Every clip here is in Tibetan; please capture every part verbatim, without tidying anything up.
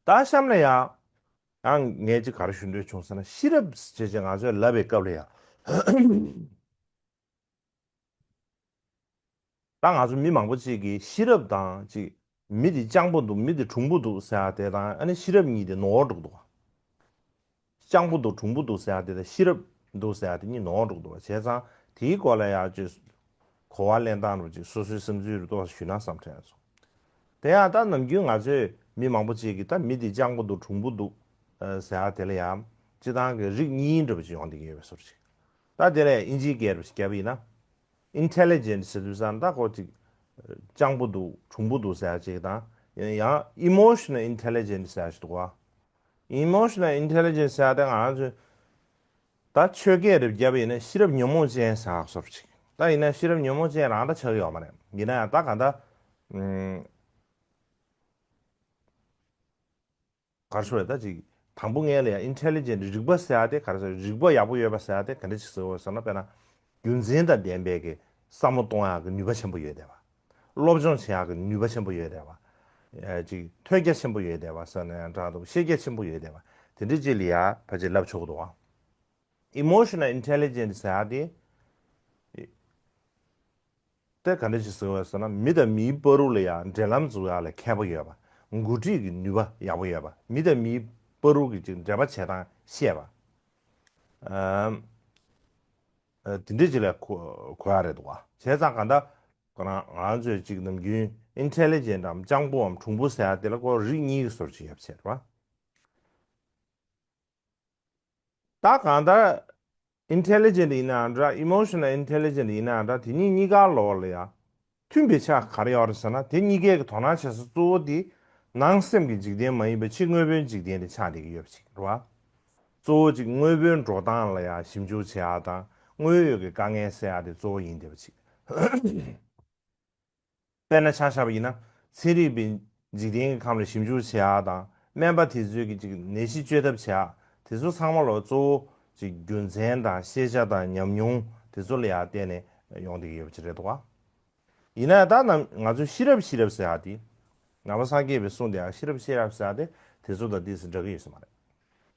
ད་གཤམ་ལ་ཡང་ཡང་ངས་ཅིག་ག་རེ་ཞུ་འདོད་བྱུང་ཟེར་ན། ཤེས་རབ་ཅེས་ཅིག་ང་ཚོས་ལབ་པའི་སྐབས་ལ་ཡང་ད་ང་ཚོ་མི་མང་པོ་ཅིག་གིས་ཤེས་རབ་དང་ཅིག་མི་དེ་སྤྱང་པོ་འདུག་མི་དེ་གྲུང་པོ་འདུག་ཟེར་ཡ་དེ་དང་ཨ་ནི་ཤེས་རབ་གཉིས་དེ་ནོར་འགྲོ་གི་འདུག་སྤྱང་པོ་འདུག་གྲུང་པོ་འདུག་ཟེར་ཡ་དེ་དང་ཤེས་རབ་འདུག་ཟེར་ཡ་དེ་གཉིས་ནོར་འགྲོ་གི་འདུག་བྱས་ཙང་དེའི་སྐོར་ལ་ཡང་ཅིག་གོ་བ་ལེན་སྟངས་རུ་ཅིག་སོ་སོའི་བསམ་ཚུལ་རུ་ཏོག་ཙམ་ཞུས་ན་བསམ་དྲན་སོང་། དེ་ཡང་ད་ནམ་རྒྱུན་ང་ཚོས་མི་མང་པོ་ཅིག་གིས་ད་མི་འདི་སྤྱང་པོ་འདུག་གྲུང་པོ་འདུག་ཟེར་ཡ་དེ་ལ་ཡང་སྤྱི་བཏང་གི་རིགས་གཉིས་འདྲ་པོ་ཅིག་ཡོང་བསྡད་ཀྱི་ཡོད་པའི་བཟོ་འདྲ་ཅིག་ད་དེ་ལས་ཨིན་ཇིའི་སྐད་རུ་ཞིག་བརྒྱབ་པ་ཡིན་ན། Intelligent ཟེར་དུས་ཙང་ད་ཁོ་ཅིག་སྤྱང་པོ་འདུག་གྲུང་པོ་འདུག་ཟེར་ཡ་ཅིག་དང་ཡང་emotional intelligence ཟེར་ཡ་ཞིག་འདུག་ག Emotional intelligence ཟེར་ཡ་དེ་ང་ཚོས་ད་ཆོས་སྐད་རུ་བརྒྱབ་པ་ཡིན་ན་ཤེས་རབ་ཉོན་མོངས་ཅན་ཟེར་ཡ་བཟོ་འདྲ་ཅིག་ད་ཡིན་ན་ཤེས་རབ་ཉོན་མོངས་ཅན་རང་ད་ཆགས་ཀྱི་ཡོད་མ་རེད། ཡིན་ན་ཡང་ད་ག་ད་ཨུམ། ག་རེ་ཞུ་དགོས་རེད། ད་ཅིག་དང་པོ་ངས་ལ་ཡང་intelligent རིག་པ་ཟེར་ཡ་དེ་ག་རེ་ཟེར། རིག་པ་ཡག་པོ་ཡོད་པ་ཟེར་ཡ་དེ་ག་འདྲ་ཞིག་ཟེར་དགོས་ཟེར་ན། དཔེར་ན་རྒྱུ་མཚན་དང་ལྡན་པའི་གི་བསམ་བློ་གཏོང་ཡག་གི་ནུས་པ་ཆེན་པོ་ཡོད་བསྡད་པ། སློབ་སྦྱོང་བྱེད་ཡག་གི་ནུས་པ་ཆེན་པོ་ཡོད་བསྡད་པ། ཨ་ཅིག་ཐོས་རྒྱ་ཆེན་པོ་ཡོད་བསྡད་པ་ཟེར་ན་ཡང་འདྲ་འདུག་ཤེས་རྒྱ་ཆེན་པོ་ཡོད་བསྡད་པ་དེ་འདྲ་ཅིག་ལ་ཡ་ཕལ་ཆེར་ལབ་ཆོག་གི་འདུག་ཨ། Emotional intelligence ཟེར་ཡ་དེ། དེ་ག་འདྲ་ཞིག་ཟེར་བ་ཟེར་ན། མི་དང་མིའི་བར་དུ་ལ་ཡང་འབྲེལ་ལམ་འཛུགས་ཡག་ལ་མཁས་པོ་ཡོད་པ། འགོ་ཁྲིད་ཀྱི་ནུས་པ་ཡག་པོ་ཡོད་པ། མི་དང་མིའི་བར་དུ་གི་ཅིག་འབྲེལ་བ་བྱེད་སྟངས་ཤེས་པ། ཨམ། ཨ། དེ་འདྲས་ཅིག་ལ་གོ་གོ་ཡག་རེད་འདུག་བ། བྱས་ཙང་གང་ལྟར་ཁོ་རང་ང་ཚོས་ཅིག་ནམ་རྒྱུན་intelligent འམ་སྤྱང་པོའམ་གྲུང་པོ་ཟེར་ཡག་དེ་ལ་ཁོ་རིགས་གཉིས་ཀྱི་བཟོ་འདྲ་ཅིག་ཡོད་པ་བྱས་རེད་བ། ད་གང་ལྟར་intelligent ཡིན་ནའང་འདྲ། emotional intelligent ཡིན་ནའང་འདྲ། དེ་གཉིས་གཉིས་ཀ་ལོགས་ལ་ཡང་མཐུན་པའི་ཆ་ག་རེ་ཡོད་རེད་ཟེར་ན། དེ་གཉིས་ཀའི་གི་དོ་སྣང་བྱེད་ས་གཙོ་བོ་དེ་ནང་སེམས་ཀྱི་འཇིག་རྟེན་མ་ཡིན་པའི་ཕྱི་དངོས་པོའི་འཇིག་རྟེན་དེ་ཆགས་བསྡད་ཀྱི་ཡོད་པ་ཅིག་རེད་བ། གཙོ་བོ་ཅིག་དངོས་པོའི་འགྲོ་སྟངས་ལ་ཡང་ཞིབ་འཇུག་བྱེད་ཡག་དང་དངོས་ཡོད་ཀྱི་དཀའ་ངལ་སེལ་ཡག་དེ་གཙོ་བོ་ཡིན་བསྡད་པ་ཅིག་དཔེར་ན་ཆ་བཞག་པ་ཡིན་ན། ཚན་རིག་པའི་འཇིག་རྟེན་གྱི་ཁམས་ལ་ཞིབ་འཇུག་བྱེད་ཡག་དང་། སྨན་པ་དེ་ཚོས་ཀྱི་ཅིག་ནད་གཞི་བཅོས་ཐབས་བྱེད་ཡག་དེ་ཚོ་ཚང་མ་ལ་གཙོ་བོ་ཅིག་རྒྱུ་མཚན་དང་ཤེས་བྱ་དང་ཉམས་མྱོང་དེ་ཚོ་ལ་ཡང་བརྟེན་ནས་ཡོང་བསྡད་ཀྱི་ཡོད་པ་ཅིག་རེད་འདུག་ག་ཡིན་ན་ད་ནམ་ང་ཚོས་ཤེས་རབ་ཤེས་རབ་ཟེར་ཡག་དེ། ནང་པ་སངས་རྒྱས་པའི་གསུང་དེ་ཡང་ཤེས་རབ་ཤེས་རབ་ཟེར་ཡག་དེ་དེ་ཚོ་དང་ཏོག་ཙམ་འདྲ་གི་ཡོད་ས་མ་རེད།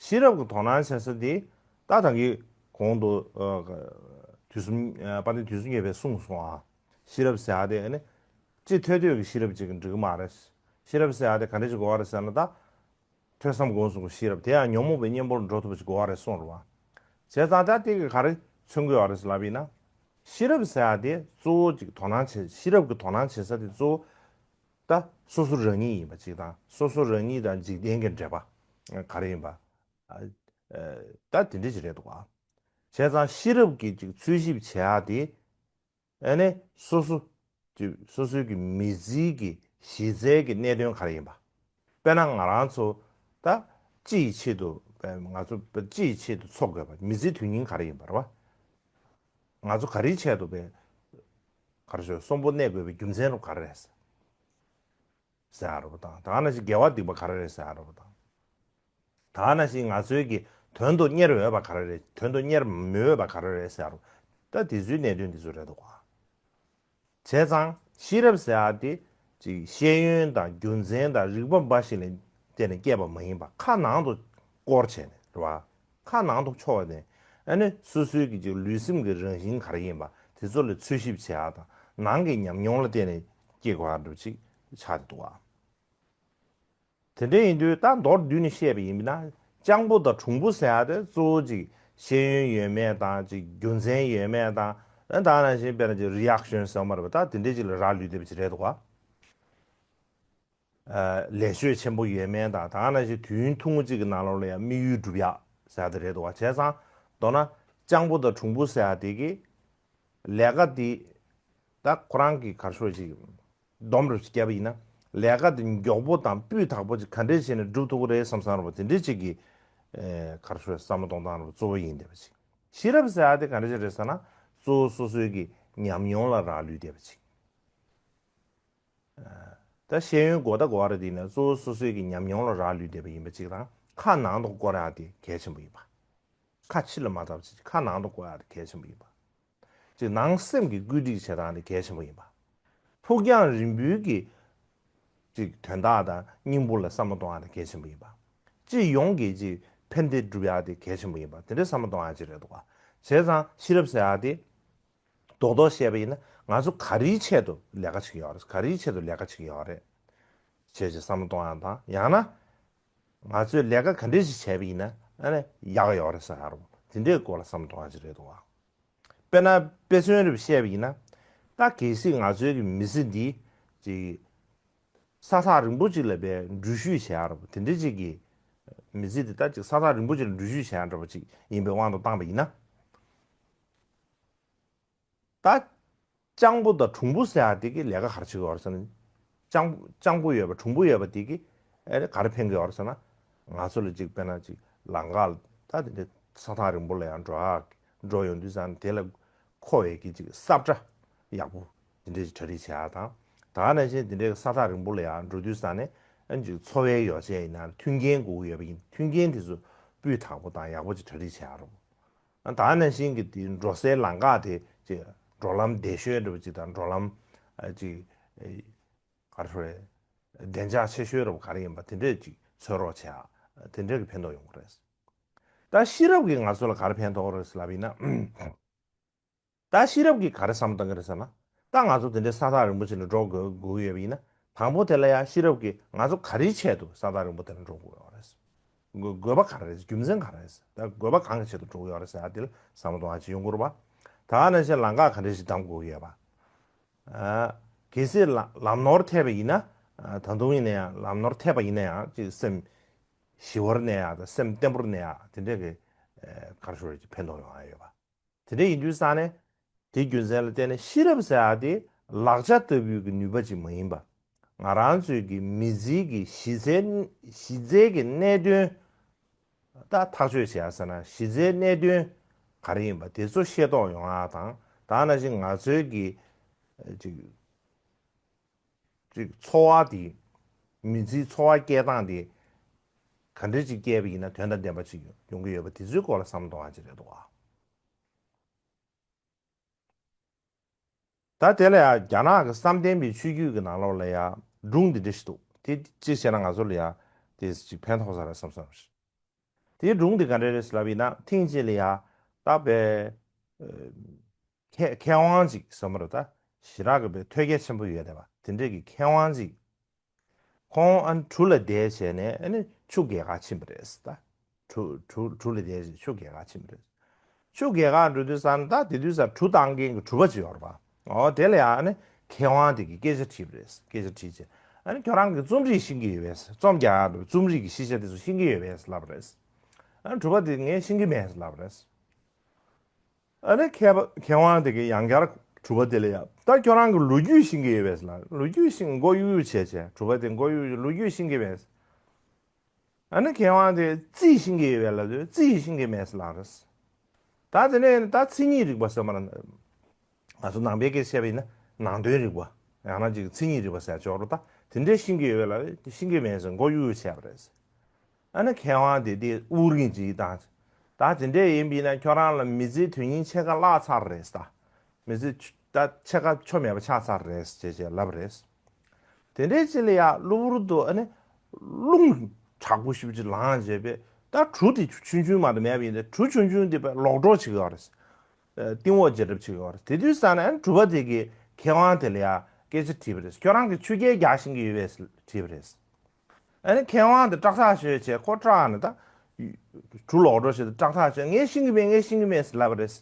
ཤེས་རབ་ཀྱི་དོ་སྣང་བྱེད་ས་དེ། ད་ད་གིན་གོང་དུ་ཨ་དུས་གསུམ་ཨ་དཔལ་ལྡན་དུས་གསུམ་མཁྱེན་པས་གསུངས་སོང་ཨ། ཤེས་རབ་ཟེར་ཡག་དེ་ཨ་ནི་སྤྱི་ཐོས་ཐོས་ཀྱི་ཤེས་རབ་ཅིག་གིས་འགྲིག་གི་མ་རེད། ཤེས་རབ་ཟེར་ཡག་དེ་ག་འདྲ་ཅིག་དགོས་པ་རེད་ཟེར་ན། ད་ཐོས་བསམ་སྒོམ་གསུམ་གྱི་ཤེས་རབ་དེ་ཡང་ཉོན་མོངས་པའི་གཉེན་པོར་འགྲོ་ཐུབ་པ་ཅིག་དགོས་པ་རེད་གསུངས་རེད་བ། བྱས་ཙང་ད་དེ་གིས་ག་རེ་མཚོན་གྱི་ཡོད་རེད་ཟེར་ལབ་པ་ཡིན་ན། ཤེས་རབ་ཟེར་ཡག་དེ་གཙོ་བོ་ཅིག་དོ་སྣང་བྱེད། ཤེས་རབ་ཀྱི་དོ་སྣང་བྱེད་ས་དེ་གཙོ་བོ། ད་སོ་སོ་རང་ཉིད་ཡིན་པ་ཅིག་དང་། སོ་སོ་རང་ཉིད་དང་འཇིག་རྟེན་གྱི་འབྲེལ་བ་ག་རེ་ཡིན་པ། ཨ་ཨ་ད་དེ་འདྲ་ཞིག་རེད་འདུག་ག་བྱས་ཙང་ཤེས་རབ་ཀྱིས་ཅིག་འཚོལ་ཞིབ་བྱེད་ཡག་དེ། ཨ་ནི་སོ་སོ་ཅིག་སོ་སོའི་གི་མི་ཚེའི་གི་གཞི་རྩའི་གི་གནད་དོན་ག་རེ་ཡིན་པ། དཔེར་ན་ང་རང་ཚོ་ད་སྤྱི་ཡི་ཆེད་དུ། ང་ཚོ་སྤྱི་ཡི་ཆེད་དུ་འཚོ་དགོས་པ། མི་ཚེའི་དོན་སྙིང་ག་རེ་ཡིན་པ་རེད་བ། ང་ཚོ་ག་རེའི་ཆེད་དུ་བས། ག་རེ་ཞུ། གསོན་པོ་གནས་དགོས་པའི་རྒྱུ་མཚན་རུ་ག་རེ་རེད་ཟེར་ཡག་རེད་པ་དང་། ད་ག་ནང་བཞིན་དགེ་བ་སྡིག་པ་ག་རེ་རེད་ཟེར་ཡག་རེད་པ་དང་། ད་ག་ནང་བཞིན་ང་ཚོའི་གི་དོན་དུ་གཉེར་འོས་པ་ག་རེ་རེད། དོན་དུ་གཉེར་མི་འོས་པ་ག་རེ་རེད་ཟེར་ཡག་རེད། ད་དེ་ཚོའི་གནད་དོན་དེ་ཚོ་རེད་འདུག་ག་བྱས་ཙང་ཤེས་རབ་ཟེར་ཡག་དེ་ཅིག་ཤེས་ཡོན་དང་རྒྱུ་མཚན་དང་རིགས་པ་འབའ་ཞིག་ལ་བརྟེན་ནས་སྐྱེས་པ་མ་ཡིན་པ། ཁ་ནང་དུ་བསྐོར་བྱས་ནས་རེད་བ། ཁ་ནང་དུ་འཁྱོར་བ་ནས་ཨ་ནི་སོ་སོའི་གི་ཅིག་ལུས་སེམས་ཀྱི་རང་བཞིན་ག་རེ་ཡིན་པ་དེ་ཚོ་ལ་འཚོལ་ཞིབ་བྱེད་ཡག་དང་། ནང་གི་ཉམས་མྱོང་ལ་བརྟེན་ནས་སྐྱེ་དགོས་ཡག་འདྲ་ཅིག་ཆགས་བསྡད་འདུག་ག་དེ་འདྲ་ཡིན་དུས་ད་མདོར་བསྡུས་ནས་བཤད་པ་ཡིན་ན། སྤྱང་པོ་དང་གྲུང་པོ་ཟེར་ཡག་དེ་གཙོ་བོ་ཅིག་ཤེས་ཡོན་ཡོད་མེད་དང་། ཅིག་རྒྱུ་མཚན་ཡོད་མེད་དང་། ཨ་ད་ག་ནང་བཞིན་དཔེར་ན་ཅིག་རི་ཨེག་ཤན་ཟེར་བ་མ་རེད་པ། ད་དེ་འདྲ་ཅིག་ལ་རག་ལུས་བསྡད་པ་ཅིག་རེད་འདུག་ག་ཨ་ལས་ཆོད་ཆེན་པོ་ཡོད་མེད་དང་། ད་ག་ནང་བཞིན་དུས་ཡུན་ཐུང་ངུ་ཅིག་གི་ནང་ལོགས་ལ་ཡང་དམིགས་ཡུལ་འགྲུབ་ཡག་ཟེར་ཡག་དེ་རེད་འདུག་ག་བྱས་ཙང་མདོར་ན་སྤྱང་པོ་དང་གྲུང་པོ་ཟེར་ཡག་དེ་གི་ལས་ཀ་དེ། ད་ཁོ་རང་གིས་ག་རེ་ཞུ་ཅིག་སྡོམ་རུ་བརྒྱབ་པ་ཡིན་ན། ལས་ཀ་དེ་མགྱོགས་པོ་དང་སྤུས་དག་པོ་ཅིག་ག་འདྲས་བྱས་ནས་སྒྲུབ་ཐུབ་ཀྱི་རེད་བསམ་བསམ་རུ་དེ་འདྲས་ཅིག་གི་ཨེ་ག་རེ་ཞུ། བསམ་བློ་གཏོང་སྟངས་རུ་གཙོ་བོ་ཡིན་བསྡད་པ་ཅིག་ཤེས་རབ་ཟེར་ཡག་དེ་ག་འདྲས་ཅིག་རེད་ཟེར་ན། གཙོ་བོ་སོ་སོའི་གི་ཉམས་མྱོང་ལ་རག་ལུས་བསྡད་པ་ཅིག་ཨ་ད་ཤེས་ཡོན་དགོས་ད་དགོས་པ་རེད། དེ་ཡིན་ན་གཙོ་བོ་སོ་སོའི་གི་ཉམས་མྱོང་ལ་རག་ལུས་བསྡད་པ་ཡིན་པ་ཅིག་དང་། ཁ་ནང་དུ་བསྐོར་ཡག་དེ་གལ་ཆེན་པོ་ཡིན་པ། ཁ་ཕྱི་ལ་མ་བཏབ་ཅིག་ཁ་ནང་དུ་བསྐོར་ཡག་དེ་གལ་ཆེན་པོ་ཡིན་པ། ཅིག་ནང་སེམས་ཀྱི་བཀོད་སྒྲིག་བྱེད་སྟངས་དེ་གལ་ཆེན་པོ་ཡིན་པ། ཕུགས་རྒྱང་རིང་པོའི་གི་ ཅིག་དོན་དག་དང་སྙིང་པོ་ལ་བསམ་བློ་གཏོང་ཡག་དེ་གལ་ཆེན་པོ་ཡིན་པ། སྤྱི་ཡོངས་ཀྱི་ཅིག་ཕན་བདེ་སྒྲུབ་ཡག་དེ་གལ་ཆེན་པོ་ཡིན་པ་དེ་འདྲའི་བསམ་བློ་གཏོང་ཡག་ཅིག་རེད་འདུག་ག་བྱས་ཙང་ཤེས་རབ་ཟེར་ཡག་དེ་རྡོག་རྡོག་བཤད་པ་ཡིན་ན་ང་ཚོ་ག་རེའི་ཆེད་དུ་ལས་ཀ་བྱེད་ཀྱི་ཡོད་རེད། ག་རེའི་ཆེད་དུ་ལས་ཀ་བྱེད་ཀྱི་ཡོད་རེད་བྱས་ཅིག་བསམ་བློ་གཏོང་ཡག་དང་། ཡང་ན་ང་ཚོས་ལས་ཀ་ག་འདྲས་ཞིག་བྱས་པ་ཡིན་ན་ཨ་ནི་ཡག་ཡོད་རེད་ཟེར་ཡག་རེད། དེ་འདྲའི་སྐོར་ལ་བསམ་བློ་གཏོང་ཡག་ཅིག་རེད་འདུག་ག་དཔེར་ན་དཔེ་མཚོན་རེ་བཤད་པ་ཡིན་ན། ད་གལ་སྲིད་ང་ཚོའི་གི་མི་ཚེ་འདི་ཅིག་ས་ཐག་རིང་པོ་ཅིག་ལ་བའི་འགྲུལ་བཞུད་བྱེད་ཡག་རེད་པ། དེ་འདྲ་ཅིག་གི་མི་ཚེ་འདི་ད་ཅིག་ས་ཐག་རིང་པོ་ཅིག་ལ་འགྲུལ་བཞུད་བྱེད་ཡག་འདྲ་པོ་ཅིག་ཡིན་པའི་དབང་དུ་བཏང་པ་ཡིན་ན། ད་སྤྱང་པོ་དང་གྲུང་པོ་ཟེར་ཡག་དེ་གི་ལས་ཀ་ག་རེ་བྱེད་ཀྱི་ཡོད་རེད་ཟེར་ན། སྤྱང་སྤྱང་པོ་ཡོད་པ་གྲུང་པོ་ཡོད་པ་དེ་གི་ཨེ་ག་རེ་ཕན་གྱི་ཡོད་རེད་ཟེར་ན། ང་ཚོ་ལ་ཅིག་དཔེར་ན་ཅིག་ལམ་ཁ་ད་དེ་འདྲའི་ས་ཐག་རིང་པོ་ལ་ཡང་འགྲོ་ཡག་འགྲོ་ཡོང་དུས་ཙང་དེ་ལ་མཁོ་བའི་གི་ཅིག་ས་བཀྲ་ཡག་པོ་དེ་འདྲའི་ཅིག་གྲ་སྒྲིག་བྱེད་ཡག་དང་། ད་ག་ནང་བཞིན་དེ་འདྲའི་ས་ཐག་རིང་པོ་ལ་ཡང་འགྲོ་དུས་ཙང་ནས་ཨ་ཅིག་འཚོ་བའི་ཡོ་བྱད་ཡིན་ན་མཐུན་རྐྱེན་དགོས་ཀྱི་ཡོད་པ་ཡིན། མཐུན་རྐྱེན་དེ་ཚོ་སྤུས་དག་པོ་དང་ཡག་པོ་ཅིག་གྲ་སྒྲིག་བྱེད་ཡག་རེད། ད་ག་ནང་བཞིན་གྱི་དེ་འགྲོ་སའི་ལམ་ཁ་དེ་ཅིག་འགྲོ་ལམ་བདེ་ཤོས་འདྲ་པོ་ཅིག་དང་འགྲོ་ལམ་ཨ་ཅིག་ཨེ་ག་རེ་ཟེར་རེད། བདེ་འཇགས་ཆེ་ཤོས་འདྲ་པོ་ག་རེ་ཡིན་པ་དེ་འདྲས་ཅིག་འཚོལ་རོགས་བྱེད་ཡག་དེ་འདྲས་ཀྱི་ཕན་ཐོགས་ཡོང་གི་རེད། ད་ཤེས་རབ་ཀྱིས་ང་ཚོ་ལ་ག་རེ་ཕན་ཐོགས་རེད་ལབ་ཡིན་ན། ད་ཤེས་རབ་ཀྱིས་ག་རེ་བསམ་བཏང་གི་རེད་ཟེར་ན། ད་ང་ཚོ་དེ་འདྲའི་ས་ཐག་རིང་པོ་ཅིག་ལ་འགྲོ་དགོས་དགོས་ཀྱི་ཡོད་པ་ཡིན་ན། དང་པོ་དེ་ལ་ཡང་ཤེས་རབ་ཀྱིས་ང་ཚོ་ག་རེའི་ཆེད་དུ་ས་ཐག་རིང་པོ་དེ་ལ་འགྲོ་དགོས་ཡོད་རེད། དགོས་དགོས་པ་ག་རེ་རེད། རྒྱུ་མཚན་ག་རེ་རེད། ད་དགོས་པ་གང་གི་ཆེད་དུ་འགྲོ་གི་ཡོད་རེད་ཟེར་ཡག་དེ་ལ་བསམ་བློ་གཏོང་ཡག་ཅིག་ཡོང་གི་རེད་པ། ད་ག་ནང་བཞིན་ལམ་ཁ་ག་འདྲ་ཞིག་བདམས་དགོས་ཀྱི་ཡོད་པ། ཨ་གལ་སྲིད་ལམ་ལམ་ནོར་ཐེབས་པ་ཡིན་ན། ཨ་ད་དུང་ཡིན་ན་ཡང་ལམ་ནོར་ཐེབས་པ་ཡིན་ན་ཡང་ཅིག་སེམས་ཞི་བར་གནས་ཡག་དང་སེམས་བརྟན་པོར་གནས་ཡག་དེ་འདྲས་ཀྱི་ཨ་ག་རེ་ཞུ་དགོས་རེད། ཅིག་ཕན་ཐོགས་ཡོང་ཡག་ཡོད་པ། དེ་འདྲ་ཡིན་དུས་ཙང་ནས་དེའི་རྒྱུ་མཚན་ལ་བརྟེན་ནས་ཤེས་རབ་ཟེར་ཡག་དེ་ལག་ཆ་ལྟ་བུའི་གི་ནུས་པ་ཅིག་མ་ཡིན་པ། ང་རང་ཚོའི་གི་མི་ཚེའི་གི་གཞི་རྩའི་གཞི་རྩའི་གི་གནད་དོན་ད་ཐག་གཅོད་བྱེད་ཡག་ཟེར་ན་གཞི་རྩའི་གནད་དོན་ག་རེ་ཡིན་པ་དེ་ཚོ་ཤེས་རྟོགས་ཡོང་ཡག་དང་། ད་ག་ནང་བཞིན་ང་ཚོའི་གི་ཅིག་ཅིག་འཚོ་བ་དེ་མི་ཚེའི་འཚོ་བ་སྐྱེལ་སྟངས་དེ་ག་འདྲ་ཅིག་སྐྱེལ་བ་ཡིན་ན་དོན་དང་ལྡན་པ་ཅིག་ཡོང་གི་ཡོད་པ་དེ་ཚོའི་སྐོར་ལ་བསམ་བློ་གཏོང་ཡག་ཅིག་རེད་འདུག་ག་ད་དེ་ལ་ཡང་རྒྱ་ནག་གི་བསམ་གཏན་པའི་ཆོས་བརྒྱུད་ཀྱི་ནང་ལོགས་ལ་ཡང་སྒྲུང་འདི་འདྲ་ཞིག་འདུག་དེ་གཅིག་བྱས་ན་ང་ཚོ་ལ་ཡང་དེ་ཅིག་ཕན་ཐོགས་ས་རེད་བསམ་བསམ་རེད། དེའི་སྒྲུང་འདི་ག་འདྲ་རེད་ལབ་ཡིན་ན། ཐེངས་གཅིག་ལ་ཡང་ད་པའི་མཁས་མཁས་དབང་ཅིག་ཟེར་མ་རེད། ད་ཞེ་དྲག་གི་པའི་ཐོས་རྒྱ་ཆེན་པོ་ཡོད་བསྡད་པ་དེ་འདྲས་ཀྱི་མཁས་དབང་ཅིག་ཁོང་ཨ་ནི་གྲུ་ལ་བསྡད་བྱས་ནས་ཨ་ནི་ཆུ་བརྒལ་ག་ཕྱིན་པ་རེད་ད། གྲུ་གྲུ་གྲུ་ལ་བསྡད་བྱས་ཆུ་བརྒལ་ག་ཕྱིན་པ་རེད། ཆུ་བརྒལ་ག་འགྲོ་དུས་ཙང་ད་དེ་དུས་ཙང་གྲུ་བཏང་མཁན་གྱི་གྲུ་པ་ཅིག་ཡོད་རེད་པ། འོ་དེ་ལ་ཡང་ཨ་ནི་མཁས་དབང་དེ་གིས་སྐད་ཆ་དྲིས་པ་རེད། སྐད་ཆ་དྲིས་བྱས་ཨ་ནི་ཁྱོད་རང་གིས་རྩོམ་རིག་ཤེས་ཀྱི་ཡོད་པས། རྩོམ་རྒྱག་ཡག་རྩོམ་རིག་གི་ཤེས་བྱ་དེ་ཚོ་ཤེས་ཀྱི་ཡོད་པས་ལབ་པ་རེད། ཨ་ནི་གྲུ་པ་དེས་ངས་ཤེས་ཀྱི་མེད་ལབ་པ་རེད། ཨ་ནི་མཁས་པ་མཁས་དབང་དེ་གིས་ཡང་བསྐྱར་གྲུ་པ་དེ་ལ་ཡ། ད་ཁྱོད་རང་གིས་ལོ་རྒྱུས་ཤེས་ཀྱི་ཡོད་པས་ལབ། ལོ་རྒྱུས་ཤེས་མགོ་གཡུག་གཡུག་བྱས་བྱས་གྲུ་པ་དེ་མགོ་གཡུག་གཡུག་ལོ་རྒྱུས་ཤེས་ཀྱི་མེད། ཨ་ནི་མཁས་དབང་དེས་རྩིས་ཤེས་ཀྱི་ཡོད་པས་ལབ་དུས་རྩིས་ཤེས་ཀྱི་མེད་ལབ་རེད། ད་དེ་ནས་ད་མཚན་ཉིད་རིག་པ་ཟེར་མ་རེད། ང་ཚོ་ནང་པའི་སྐད་བཤད་པ་ཡིན་ན་ནང་དོན་རིག་པ། ཡང་ན་ཅིག་མཚན་ཉིད་རིག་པ་ཟེར་ཆོག་རེད། ད་དེ་འདྲས་ཤེས་ཀྱི་ཡོད་པས་ལབ་དུས་ཤེས་ཀྱི་མེད་ཟེར་མགོ་གཡུག་གཡུག་བྱས་པ་རེད། ཨ་ནི་མཁས་དབང་དེ་དེ་དབུགས་རིང་ཅིག་བཏང་། ད་དེ་འདྲས་ཡིན་པ་ཡིན་ན་ཁྱོད་རང་ལ་མི་ཚེའི་དོན་སྙིང་ཕྱེད་ཀ་བརླག་ཚར་རེད་ད། མི་ཚེ་ཆུ་ད་ཕྱེད་ཀ་ཆོ་མེད་པ་ཆགས་ཚར་རེད་ཅེས་བྱས་ལབ་རེད། དེ་འདྲས་ཅིག་ལ་ཡ་གློ་བུར་དུ་ཨ་ནི་རླུང་དྲག་པོ་ཞེ་པོ་ཅིག་ལངས་བྱས་པས་ད་གྲུ་དེ་ཆུང་ཆུང་མ་གཏོགས་མེད་པ་ཡིན་ཏེ་གྲུ་ཆུང་ཆུང་དེ་པས་ལོག་འགྲོ་བྱེད་ཀྱི་ཡོད་རེད། གཏིང་འོག་འཇལ་གྲབས་བྱེད་ཀྱི་ཡོད་རེད། དེ་དུས་ཙང་ནས་ཨ་ནི་གྲུ་པ་དེ་གིས་མཁས་དབང་དེ་ལ་ཡ་སྐད་ཆ་དྲིས་པ་རེད། ཁྱོད་རང་གིས་ཆུ་རྐྱལ་རྒྱག་ཤེས་ཀྱི་ཡོད་པས་དྲིས་པ་རེད། ཨ་ནི་མཁས་དབང་དེ་སྐྲག་ཐག་ཆོད་བྱས་ཁོ་སྐྲག་ནས་ད་གྲུ་ལོག་འགྲོ་བྱས་ཏེ་སྐྲག་ཐག་ཆོད། ངས་ཤེས་ཀྱི་མེད། ངས་ཤེས་ཀྱི་མེད་ཟེར་ལབ་པ་རེད།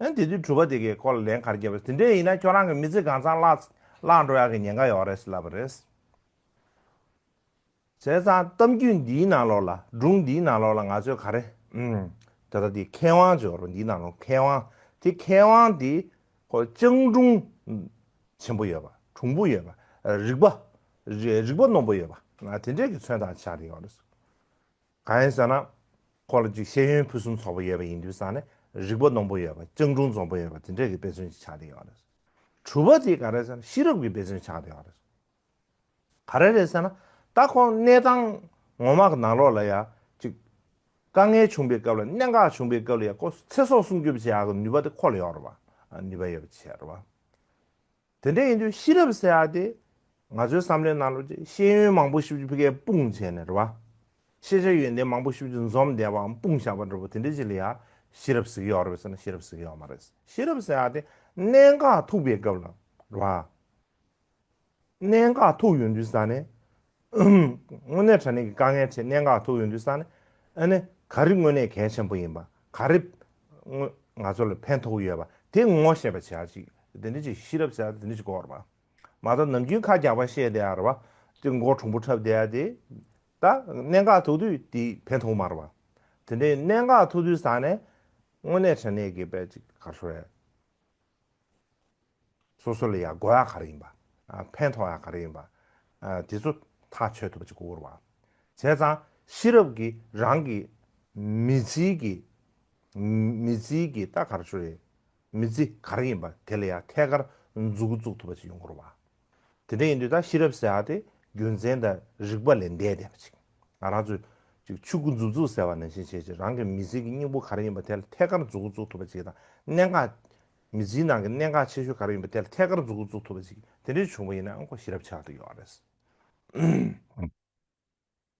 ཨ་ནི་དེ་དུས་གྲུ་པ་དེ་གིས་ཁོ་ལ་ལན་ག་རེ་བརྒྱབ་པ་རེད། དེ་འདྲས་ཡིན་ན་ཁྱོད་རང་གི་མི་ཚེ་གང་ཚང་བརླག་བརླག་འགྲོ་ཡག་གི་ཉེན་ཁ་ཡོད་རེད་ཟེར་ལབ་པ་རེད། བྱས་ཙང་གཏམ་རྒྱུད་འདིའི་ནང་ལོགས་ལ་སྒྲུང་འདིའི་ནང་ལོགས་ལ་ང་ཚོས་ག་རེ་ཨུམ། ད་ལྟ་འདི་མཁས་དབང་ཅིག་ཡོད་རེད་པ། འདིའི་ནང་ལོགས་མཁས་དབང་དེ་མཁས་དབང་འདི་ཁོ་སྤྱང་གྲུང་ཆེན་པོ་ཡོད་པ། གྲུང་པོ་ཡོད་པ། རིག་པ་རིག་པ་རྣོན་པོ་ཡོད་པ། དེ་འདྲས་ཀྱི་མཚོན་རྟགས་ཆགས་བསྡད་ཡོད་རེད། གང་ཡིན་ཟེར་ན། ཁོ་ལ་ཅིག་ཤེས་ཡོན་ཕུན་སུམ་ཚོགས་པ་ཡོད་པ་ཡིན་དུས་ཙང་ནས་རིག་པ་རྣོན་པོ་ཡོད་པ། སྤྱང་གྲུང་འཛོམས་པོ་ཡོད་པ་དེ་འདྲས་ཀྱི་དཔེ་མཚོན་ཅིག་ཆགས་བསྡད་ཡོད་རེད། གྲུ་པ་དེ་ག་རེ་ཟེར་ན་ཤེས་རབ་ཀྱི་དཔེ་མཚོན་ཆགས་བསྡད་ཡོད་རེད། ག་རེ་རེད་ཟེར་ན། ད་ཁོང་གནས་སྟངས་ངོ་མ་གི་ནང་ལོགས་ལ་ཡ་ཅིག་དཀའ་ངལ་བྱུང་པའི་སྐབས་ལ་གནད་འགག་བྱུང་པའི་སྐབས་ལ་ཡ་ཁོ་ཚེ་སྲོག་སྲུང་སྐྱོབ་བྱེད་ཡག་གི་ནུས་པ་དེ་ཁོ་ལ་ཡོད་རེད་པ། ནུས་པ་ཡོད་པ་བྱས་རེད་པ། དེ་འདྲ་ཡིན་དུས་ཤེས་རབ་ཟེར་ཡག་དེ་ ང་ཚོའི་བསམ་བློའི་ནང་ལོགས་ཀྱི་ཤེས་ཡོན་མང་པོ་ཞིག་ཕ་གིར་སྤུངས་བྱས་ནས་རེད་བ། ཤེས་བྱ་ཡོན་ཏན་མང་པོ་ཞིག་འཛོམས་བསྡད་པའམ་སྤུངས་བཞག་པ་འདྲ་པོ་དེ་འདྲ་ཅིག་ལ་ཡ་ཤེས་རབ་ཟེར་གྱི་ཡོད་རེད་པས་ཟེར་ན་ཤེས་རབ་ཟེར་གྱི་ཡོད་མ་རེད། ཤེས་རབ་ཟེར་ཡ་དེ་གནད་འགག་ཐུག་པའི་སྐབས་ལ་རེད་བ། གནད་འགག་ཐུག་ཡོང་དུས་ཙ་ནས། དངོས་གནས་དྲང་གནས་ཀྱི་དཀའ་ངལ་འཕྲད་གནད་འགག་ཐུག་ཡོང་དུས་ཙ་ནས། ཨ་ནི་ག་རེ་དངོས་གནས་གལ་ཆེན་པོ་ཡིན་པ། ག་རེ་དངོས་ང་ཚོ་ལ་ཕན་ཐོགས་ཡོད་པ་དེ་ངོ་ཤེས་པ་བྱ་ཅིག་དེ་འདྲ་ཅིག་ཤེས་རབ་ཟེར་ཡ་དེ་འདྲ་ཅིག་དགོས་རེད་པ། མ་གཏོགས་ནམ་རྒྱུན་ཁ་རྒྱག་པ་བཤད་བསྡད་ཡ་རེད་པ། དེ་མགོ་གྲུང་པོ་འཁྲབ་བསྡད་ཡ་དེ། ད་གནད་འགག་ཐུག་དུས་དེ་ཕན་ཐོགས་མ་རེད་པ། དེ་འདྲའི་གནད་འགག་ཐུག་དུས་ཙ་ནས། དངོས་གནས་དྲང་གནས་ཀྱི་དཔེ་ཅིག་ག་རེ་ཟེར། སོ་སོ་ལ་ཡ་དགོས་ཡ་ག་རེ་ཡིན་པ། ཨ་ཕན་ཐོགས་ཡ་ག་རེ་ཡིན་པ། ཨ་དེ་ཚོ་ཐག་ཆོད་ཐུབ་པ་ཅིག་དགོས་རེད་པ། བྱས་ཙང་ཤེས་རབ་ཀྱིས་རང་གི་མི་ཚེ་གི་མི་ཚེ་གི་ད་ག་རེ་ཟེར་རེད། མི་ཚེ་ག་རེ་ཡིན་པ་དེ་ལ་ཡ་ཐད་ཀར་མཛུབ་གུ་བཙུགས་ཐུབ་པ་ཅིག་ཡོང་དགོས་རེད་པ། དེ་འདྲ་ཡིན་དུས་ད་ཤེས་རབ་ཟེར་ཡ་དེ་རྒྱུ་མཚན་དང་རིགས་པ་ལས་འདས་བསྡད་པ་ཅིག་ང་རང་ཚོས་ཅིག་ཆུ་ཁུ་མཛུབ་བཙུགས་ཟེར་བ་ནང་བཞིན་བྱས་ཅིག་རང་གི་མི་ཚེ་གི་སྙིང་པོ་ག་རེ་ཡིན་པ་དེ་ལ་ཐད་ཀར་མཛུབ་གུ་བཙུགས་ཐུབ་པ་ཅིག་དང་གནད་འགག་མི་ཚེའི་ནང་གི་གནད་འགག་ཆེ་ཤོས་ག་རེ་ཡིན་པ་དེ་ལ་ཐད་ཀར་མཛུབ་གུ་བཙུགས་ཐུབ་པ་ཅིག་དེ་འདྲ་བྱུང་བ་ཡིན་ན་ཨང་ཁོ་ཤེས་རབ་ཆགས་ཀྱི་ཡོད་རེད།